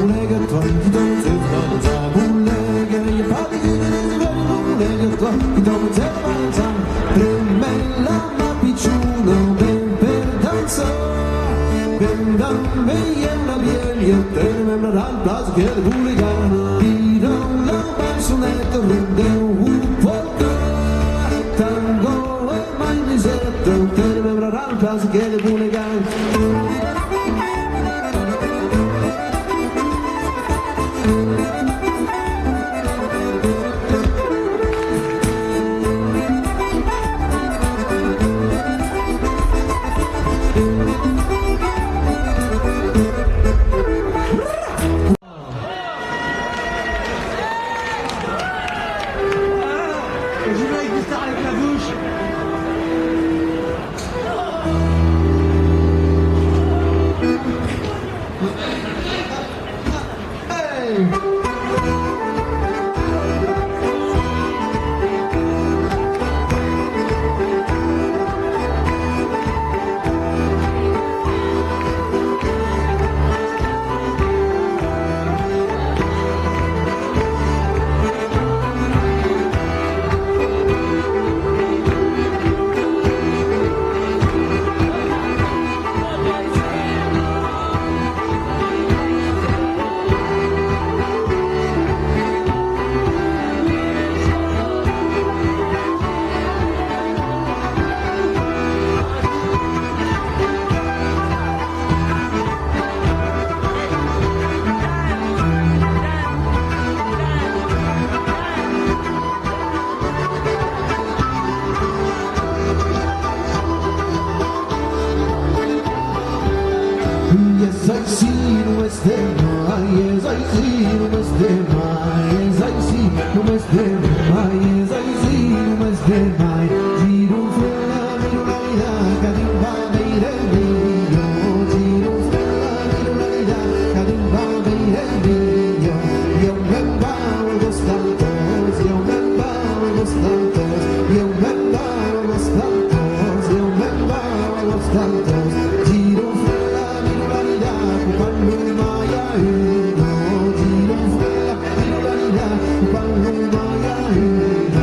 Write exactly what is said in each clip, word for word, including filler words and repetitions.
Colega, toi qui t'en tens mal ensemble, colega, y a pas de gueule de nouvelle, mon colega, toi qui t'en tens mal ensemble, prends-me la main pichona, ben per dançar, ben dançar, la vieille, te me la place que le boule gana, tira la bansoneta, rendez-vous pour tango e mai miseta, te me la place que le boule gana. Yes, I see, no es demà, yes, I see, no es demà, yes, I see, no es demà, yes, I see, no es demà. Girofla, virolaira, que dimba veire millor. Girofla, virolaira, que dimba veire millor. Ieu me'n vau a l'ostal tos, ieu me'n vau a l'ostal tos, ieu me'n vau a l'ostal tos, ieu me'n vau a l'ostal tos. Girofla, virolaira, que parlo mai a una. Girofla, virolaira, que parlo mai a una.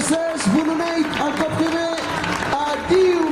Francés, bona nit, al còp que ve, adiu!